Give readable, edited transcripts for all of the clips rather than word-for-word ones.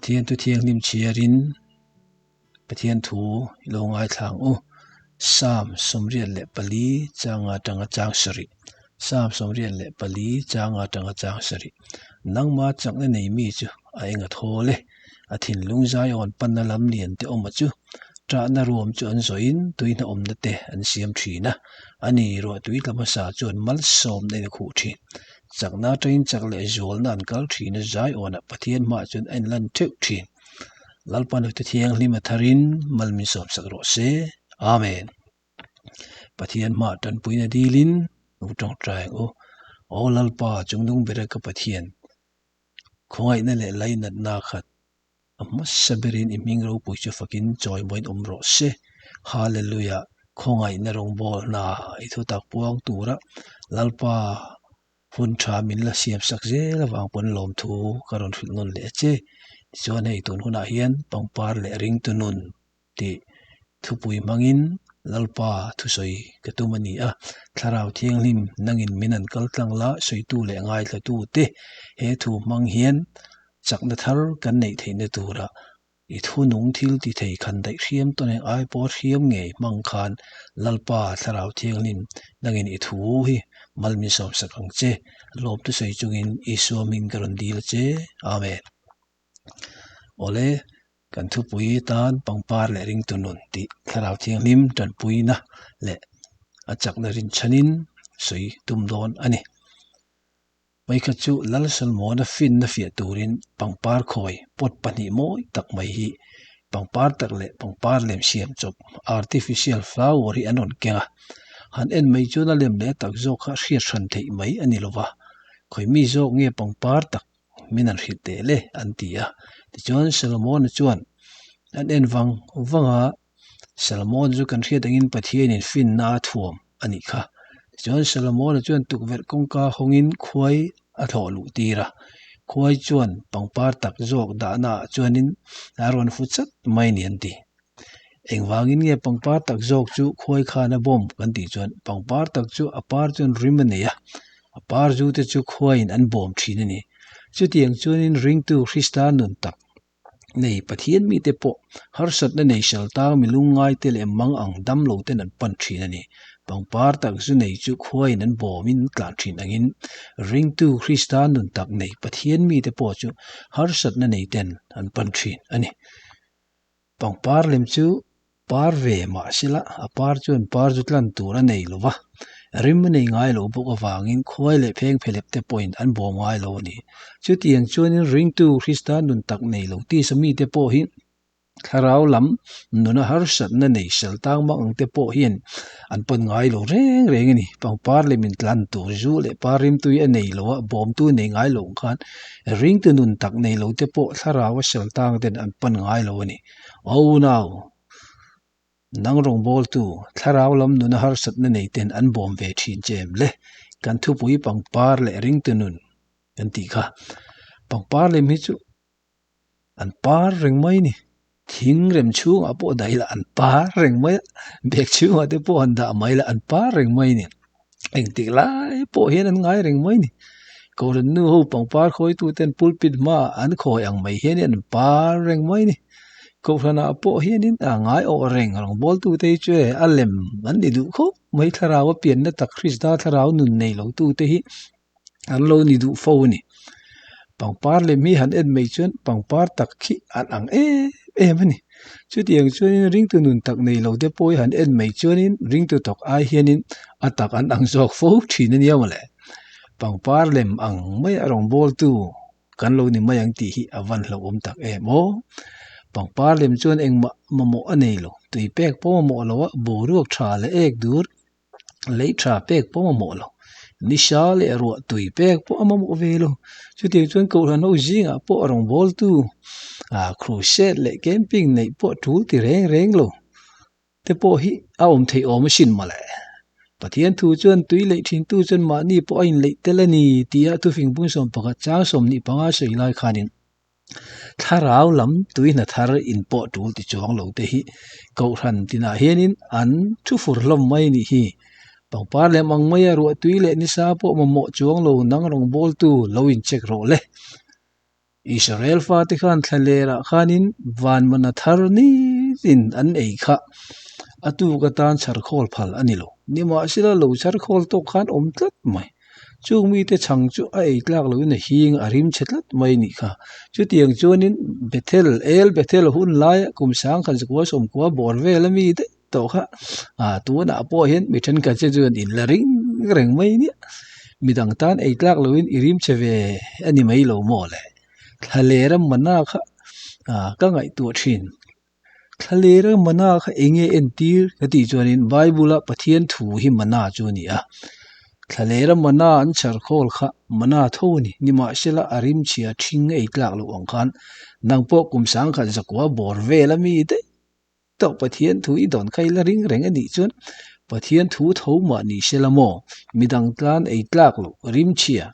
Pathian thu thianghlim chhiarin Pathian thu i lo ngaithla ang u. Psalm 84 changa tanga chang sarih. Psalm 84 changa tanga chang sarih. Nangma chakna nei mi chu a eng a thawl e. A thinlung zaiawn panna lam lian te awma chu ṭahna ruam chu an zawhin tuihna awmna te an siam ṭhin a. A ni, ruahtui tla hmasa chuan malsawmna in a khuh ṭhin. Chakna aṭangin chak leh zualna an kal ṭhin a, zaiawnah Pathian hmaah chuan a inlan ṭheuh ṭhin. Lalpa Nute Thianghlim a tharin mal min sawmsak rawh se. Amen. Pathian hmaah ṭanpuina dilin lo ṭawngṭai ang u. Aw Lalpa, chungnung bera ka Pathian, khawngaihna leh lainatna khat a hmasa berin i hming ropui chu fakin chawimawiin awm rawh se. Hallelujah! Khawngaihna rawngbâwl hna i thutak puang tura Lalpa hun tha min la siam sak zel avang pawn lawmthu ka rawn hrilh nawn leh a che. Tichuan hei tun hunah hian pangpar leh ringtu nun tih thupui hmangin Lalpa thusawi ka tum a ni a. Thlarau Thianghlim nangin min an kal tlang la sawitu leh ngaithlatu te he thu hmang hian chakna thar kan neih theihna tura I thunung thil ti thei khan daih hriam tawn eng ai pawh hriam ngei hmang khan Lalpa Thlarau Thianghlim nangin i thu hi mal min sawmsak ang che. Lawm thusawi chungin Isua hming ka rawn dil a che. Amen. Awle, kan thupui tan pangpar leh ringtu nun tih Thlarau Thianghlim tanpuina leh a chakna rinchhanin sawi tum dawn a ni. Vawikhat chu Lal Salmona finna fiah turin pangpar khawi pot pahnih mawi tak mai hi pangpar tak leh pangpar lem siam chawp artificial flower hi an rawn keng a. Han en mai chuan a lem leh tak zawk kha hriat hran theih mai a ni lova, khawi mi zawk nge pangpar tak min han hrilh teh le an ti a. Tichuan Salmona chuan an en vang vang a. Solomon chu kan hriat angin Pathianin finna a thuam a nih kha. Tichuan Solomon-a chuan tukverh kawngka hawngin khuai a thlawh luh tir a. Khuai chuan pangpar tak zawk dahna ah chuanin a rawn fu chat mai ni an ti. Engvangin nge pangpar tak zawk chu khuai khan a bawm kan tih chuan pangpar tak chu a par chuan rim a nei a, a par zu te chu khuaiin an bawm thin a ni. Chutiang chuanin ringtu Krista nun tak Nei Pathian mite pawh harsatna nei sal tang mi lungngaite leh mang ang dam lo ten an pan thin a ni. Pangpar tak zu nei chu khuaiin an bawmin an tlan thin angin ringtu Krista nun tak nei Pathian mite pawh chu harsatna nei ten an pan thin a ni. Pangpar lem chu Par ve mah sela a par chuan par chu tlan tur a nei lo va, rim a nei ngai lo bawk avangin khuai leh pheng phelep te pawhin an bawm ngai lo a ni. Chutiang chuanin ringtu Krista nun tak nei lo tisa mite pawh hi thlarau lam nuna harsatna nei sal tang mang ang te pawh hian an pawn ngai lo reng reng a ni. Pangpar leh min tlan tur zu leh par rimtui a nei lo a, bawmtu nei ngai lo ang khan ringtu nun tak nei lo te pawh thlarau a sal tang ten an pan ngai lo a ni. Aw nau, nang rawngbawltu, thlarau lam nuna harsatna nei ten an bawm ve thin che em le? Kan thupui pangpar leh ringtu nun kan tih kha. Pangpar lem hi chu an par reng mai ni. Thing rem chhungah pawh daih la an par reng mai a, bag chhungah te pawh han dah mai la an par reng mai ni. Engtik lai pawh hian an ngai reng mai ni. Kohhran nu ho pangpar khawitu ten pulpit hmaah an khawi ang mai hian an par reng mai ni. Kohhranah pawh hianin a ngai awh reng rawngbawltu te hi chu e a lem an ni duh khawp mai. Thlarau a pianna tak Krista thlarau nun nei lo tu te hi an lo ni duh fo a ni. Pangpar lem hi han en mai chuan pangpar tak khi an ang em em a ni. Chutiang chuanin ringtu nun tak nei lo te pawh hi han en mai chuanin ringtu tawk ai hianin a tak an ang zawk fo thin a nia mawle. Pangpar lem ang mai a rawngbawltu kan lo ni mai ang tih hi a van hlauhawm tak em aw. Pangpar lem chuan engmah mamawh a nei lo, tui pek pawh mamawh lo a, boruak tha leh ek dur lei tha pek pawh a mamawh lo nisa leh ruah tui pek pawh a mamawh ve lo chutiang chuan kohhran ho zingah pawh rawngbawltu ah crusade leh camping neih pawh tul ti reng reng lo te pawh hi a awm theih awm asin mawle Pathian thu chuan tui leih thin tu chuan mahni pawh a inleih tel a ni tia thufing bung 11 chang 25 sawi lai khanin. Thlarau lam tui hna thar in pawh tul ti chuang lo te hi Kohhran tinah hianin an thu fur hlawm mai a nih hi. Pangpar lem ang maia ruahtui leh nisa pawh mamawh chuang lo nang rawngbawltu lo in check rawh le. Israel fate khan thlalerah khanin van mana thar nitin an ei kha a tuk atan chharkhawl phal a ni lo. Nimahsela lo chharkhawl tawk khan awm tlat mai. Chung mite chhang chu a ei tlak loin a hing a rim chhe tlat mai a nih kha. Chutiang chuanin Bethel, El Bethel hun laia kum sang khat zakua sawmkua bawr vel a mi daih tawh kha ah tunah pawh hian mi thenkhat che chuan in la ring reng mai nia. Midang tan ei tlak loin i rim chhe ve a ni mai lo maw le. Thlalera mana kha ah ka ngaihtuah thin. Thlalera mana kha eng nge entir ka tih chuanin Bible a Pathian thu hi mana chu a ni a. Thlalera mana an chhar khawl kha mana tho a ni. Nimahsela a rim chhia thing ei tlak loh ang khan nang pawh kum sangkhat zakua bawr vel a mi daih tawh Pathian thu i dawn kha i la ring reng a nih chuan Pathian thu tho mah ni sela maw midang tlan ei tlak loh rim chhia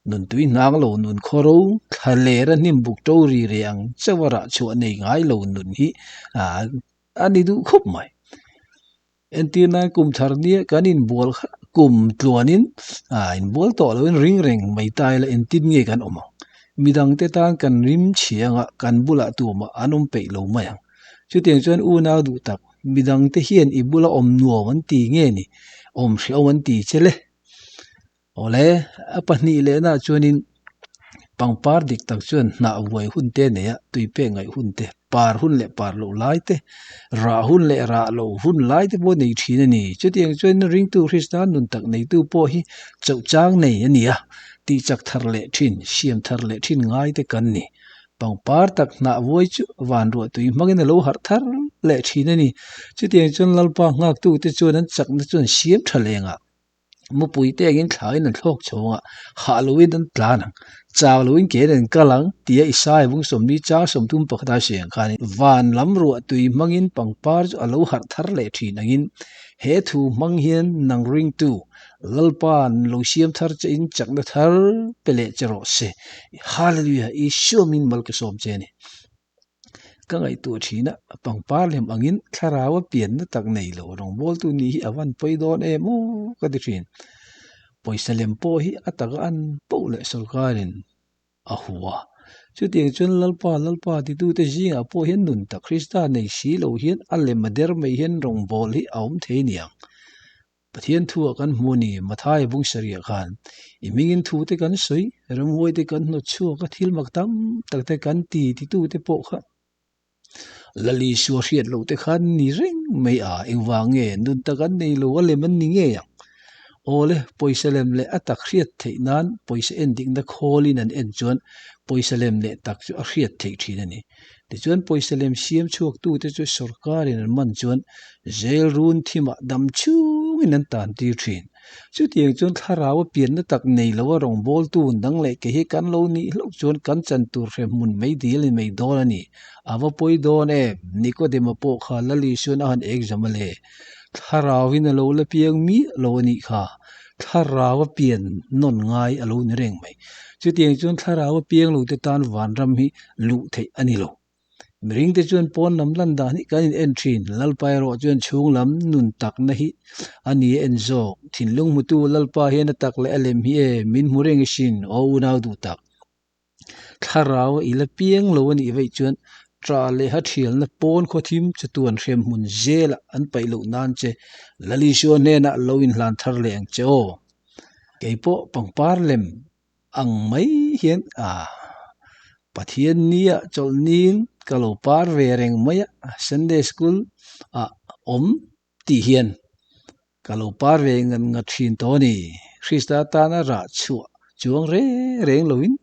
Nun tui hnang lo nun khaw ro thla ler a hnim buk to ri reh ang chauh a rah chhuah nei ngai lo nun hi a ni duh khawp mai. Entir nan kum thar nia kan inbual kha kum tluanin inbual tawh loin ring reng mai ta ila entin nge kan awm ang. Midang te tan kan rim chhiang a kan bulah tumah an awm peih lo mai ang. Chutiang chuan unau duh tak midang te hian i bula awm nuam an ti nge ni awm hrehawm an ti che le. Awle, a pahnih lehna chuanin pangpar dik tak chuan hnah vuai hun te a nei a, tui pek ngaih hun te, par hun leh par loh lai te, rah hun leh rah loh hun lai te pawh a nei thin a ni. Chutiang chuan ringtu Kristian nun tak neitu pawh hi chauh chang nei a ni a, tihchak thar leh thin, siam thar leh thin ngai te kan ni. Pangpar tak hnah vuai chu van ruah tui hmangin a lo harh thar leh thin a ni. Chutiang chuan Lalpa nghaktute chuan an chakna chuan siam tha lengah Mupui te angin thlain an thlawk chhawng a, hah loin an tlan ang, chau loin kein an kal ang tia Isaiah bung sawmli chang sawmthum pakhata hriat ang khanin van lam ruah tui hmangin pangpar chu a lo harh thar leh thin angin he thu hmang hian nang ringtu Lalpa'n lo siam thar che in chakna thar pe leh che rawh se. Hallelujah! Isua min mal ka sawm che a ni. Ka ngaihtuah thin a, pangpar lem angin thlarau a pianna tak nei lo rawngbawltu nih hi a van pawi dawn em aw ka ti thin. Pawisa lem pawh hi a taka an poh leh sawrkarin a hua. Chutiang chuan Lalpa Lalpa titute zingah pawh hian nun tak Krista nei si lo hian a lem a der mai hian rawngbâwl hi a awm thei aniang. Pathian thu ah kan hmu a ni, Mathaia bung sarih ah khan i hmingin thu te kan sawi, ramhuai te kan hnawt chhuak a, thil mak tam tak te kan ti titu te pawh kha Lal Isua hriat loh te khan ni reng mai a, engvang nge nun tak an nei lo a lem an ni ngei ang. Awle, pawisa lem leh a tak hriat theih nan pawisa en dikna khawlin an en chuan pawisa lem leh tak chu a hriat theih thin a ni. Tichuan pawisa lem siam chhuaktute chu sawrkarin an man chuan jail run thimah dam chhungin an tan tir thin. Chutiang chuan thlarau a pianna tak nei lo a rawngbawltu dang leh kei hi kan lo nih hlauh chuan kan chan tur hre hmun mai dil in mai dawn a ni. A va pawi dawn em? Nikodema pawh kha Lal Isuan a han exam a le. Thlarauin a lo la piang miah lo a nih kha. Thlarau a pian nawn ngai a lo ni reng mai. Chutiang chuan thlarau a piang lo te tan vanram hi luh theih a ni lo. Mihring te chuan pawn lam lan dan hi kan in en thin. Lalpa erawh chuan chhung lam nun takna hi a ni a en zawk. Thinlung hmutu Lalpa hian a tak leh a lem hi e, min hmu reng i hrin, aw unau duh tak. Thlarau a ila piang lo a nih vaih chuan ṭah leh ha ṭhialna pawn khawthim chatuan hrem hmun zelah an paih loh nan che Lal Isua hnenah lo inhlan thar leh ang che aw. Keipawh pangpar lem ang mai hian ah Pathian nia chawlhnin ka lo par ve reng mai a, Sunday school ah awm tih hian ka lo par ve ngan ngat thin tawh a ni. Krista tana rah chhuah chuang reng reng loin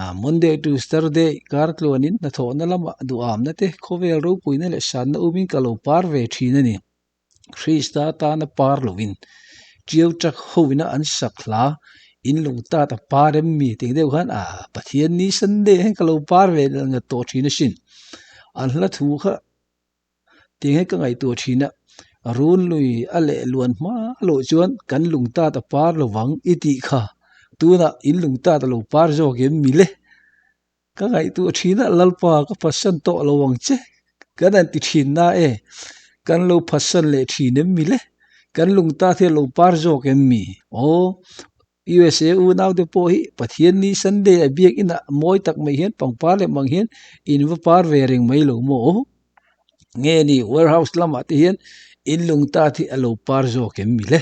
ah Monday to Saturday kar tluanin hnathawhna lamah duhamna te khawvel ropuina leh sanna umin ka lo par ve thin a ni. Krista tana par loin Tiau truck hoina an sak hla in lung tat a par em mi tih deuh khan ah Pathian ni Sunday hian ka lo par ve ngat tawh thin asin. An hla thu kha Tiang hi ka ngaihtuah thin a, run lui a leh luan hma loh chuan kan lung tat a par lo vang i tih kha tunah in lung tat a lo par zawk em mi le? Ka ngaihtuah thin a, Lalpa ka phatsan tawh lo ang che kan han ti thin na e, kan lo phatsan leh thin em mi le? Kan lung tat hi a lo par zawk em mi? Aw. USA unaute pawh hi Pathian ni Sunday a biak inah mawi tak mai hian pangpar leh mang hian in va par ve reng mai lo maw? Nge ni warehouse lamah te hian in lung tat hi a lo par zawk em mi le?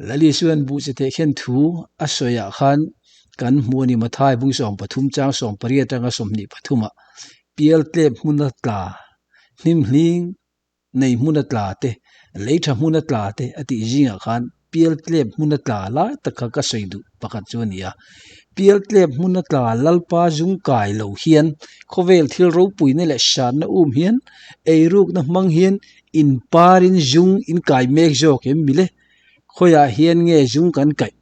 Lali chuan buh che theh khen thu a sawiah khan kan hmu a ni Mathai bung 13 chang 18 atanga 23 ah pial tlep hmuna tla hnim hling nei hmuna tla te, lei tha hmuna tla te a tih zingah khan pial tlep hmuna tla lai tak kha ka sawi duh pakhat chu a ni a. Pial tlep hmuna tla Lalpa zung kai lo hian khawvel thil ropuina leh sanna um hian eirukna hmang hian inparin zung inkai mek zawk em mile? Khawiah hian nge zung kan kaih?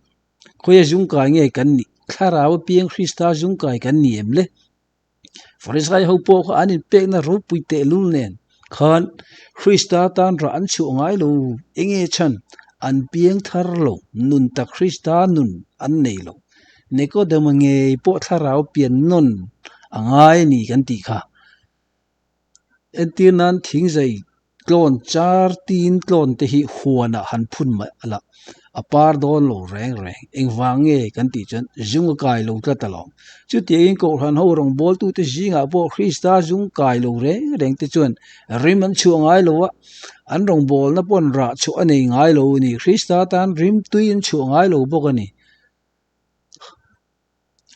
Khawia zung kai nge kan nih? Thlarau apiang Krista zung kai kan ni em le? Farisai ho pawh kha an inpekna ropui tehlul nen khan Krista tan rah an chhuah ngai lo. Enge chhan? An piang thar lo, nun tak Krista nun an nei lo. Nikodema ngei pawh thlarau pian nawn a ngai a ni kan tih kha. Entir nan thingzai tlawn char tin tlawn te hi huanah han phun mai a la, a par dawn lo reng reng. Engvang nge kan tih chuan zung a kai lo tlat alawm. Chutiangin Kohhran ho rawngbawltute zingah pawh Krista zung kai lo reng reng te chuan rim an chhuah ngai lo a, an rawngbawlna pawn rah chhuah a nei ngai lo a ni. Krista tan rim tui an chhuah ngai lo bawk a ni.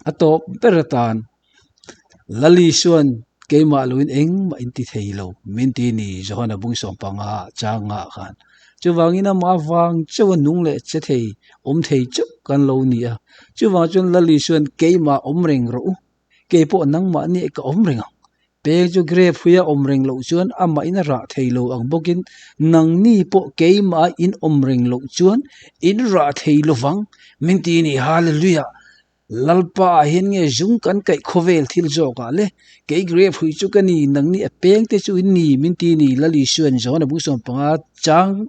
A tawp ber atan Lali chuan keimah loin engmah in ti thei lo min ti ni Johana bung 15 chang ngah khan. Chuvangin amah avang chauh a nung leh che thei awm thei chauh kan lo ni a. Chuvang chuan Lali chuan keimah awm reng rawh u, kei pawh nangmah nia ka awm reng ang. Peng chu grape hruia awm reng loh chuan amahin a rah thei lo ang bawkin nangni pawh keimah in awm reng loh chuan in rah thei lovang min ti ni. Hallelujah! Lalpa ah hian nge zung kan kaih khawvel thil zawk ah le? Kei grape hrui chu ka ni, nangni a peng te chu in ni min ti ni. Lal Isuan Johana bung 15 chang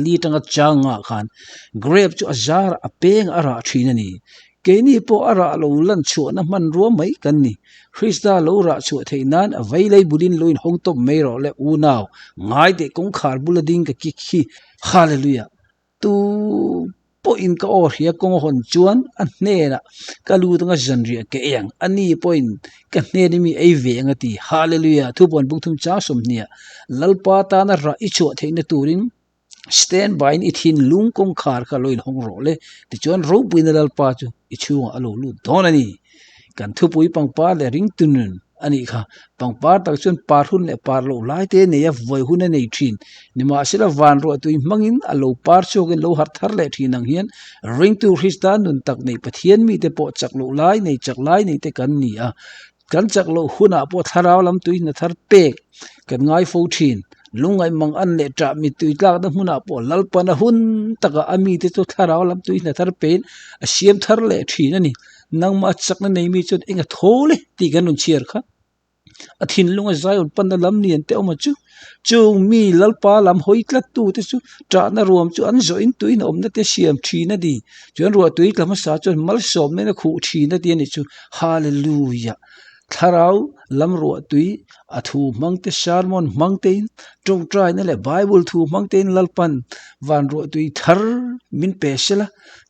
li tanga chang ah khan grape chu a zar a peng a rah thin a ni. Keini pawh a rah lo lan chhuahna hmanrua mai kan ni. Krista lo rah chhuah theih nan a vei lei bulin lo inhawng tawp mai rawh le unau ngai teh kawngkhar bula ding ka kik hi. Hallelujah! Tu pawhin ka aw hria kawng a hawn chuan a hnenah ka lut anga zanriah ka ei ang, ani pawhin ka hnen i mi ei ve ang a ti. Hallelujah! Thupuan bung thum chang 20 Lalpa tana rah i chhuah theihna turin stand by in i thinlung kawngkhar kha lo inhawng rawh le, tichuan ropuina Lalpa chu i chhungah a lo lut dawn a ni. Kan thupui pangpar leh ringtu nun a nih kha. Pangpar tak chuan par hun leh par loh lai te a nei a, vawi hun a nei thin. Nimahsela van ruah tui hmangin a lo par chhuakin lo harh thar leh thin ang hian ringtu Krista nun tak nei Pathian mite pawh chak loh lai nei chak lai nei te kan ni a. Kan chak loh hunah pawh thlarau lam tui hna thar pek kan ngai fo thin. Lungngaih mang an leh ṭah mittui tlakna hmunah pawh Lalpan a hun takah a mite chu thlarau lam tui hna thar pein a siam thar leh thin a ni. Nangmah a chakna nei mi chuan eng a thawl e tih kan rawn chhiar kha. A thinlung a zai rawn panna lam lian te awm a chu. Chung mi Lalpa lam hawi tlat tu te chu ṭahna ruam chu an zawhin tuin a awmna te siam thin a ni. Chuan ruahtui tla hmasa chuan malsawmna in a khuh thin a ti a nih chu. Hallelujah! Thlarau lam ruahtui a thu hmang te sermon hmang te in tawngtaina leh bible thu hmang te in Lalpan van ruahtui thar min pe sela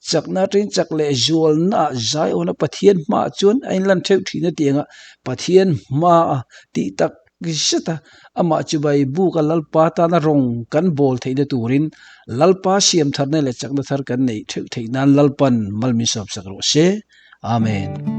chakna atangin chak leh zualna ah zaiawna Pathian hmaah chuan a inlan theuh thin a tih anga Pathian hmaa tih tak zet a amah chu bai buk a Lalpa tana rawng kan bawl theihna turin Lalpa siam tharna leh chakna thar kan neih theuh theih nan Lalpan mal min sawmsak rawh se. Amen.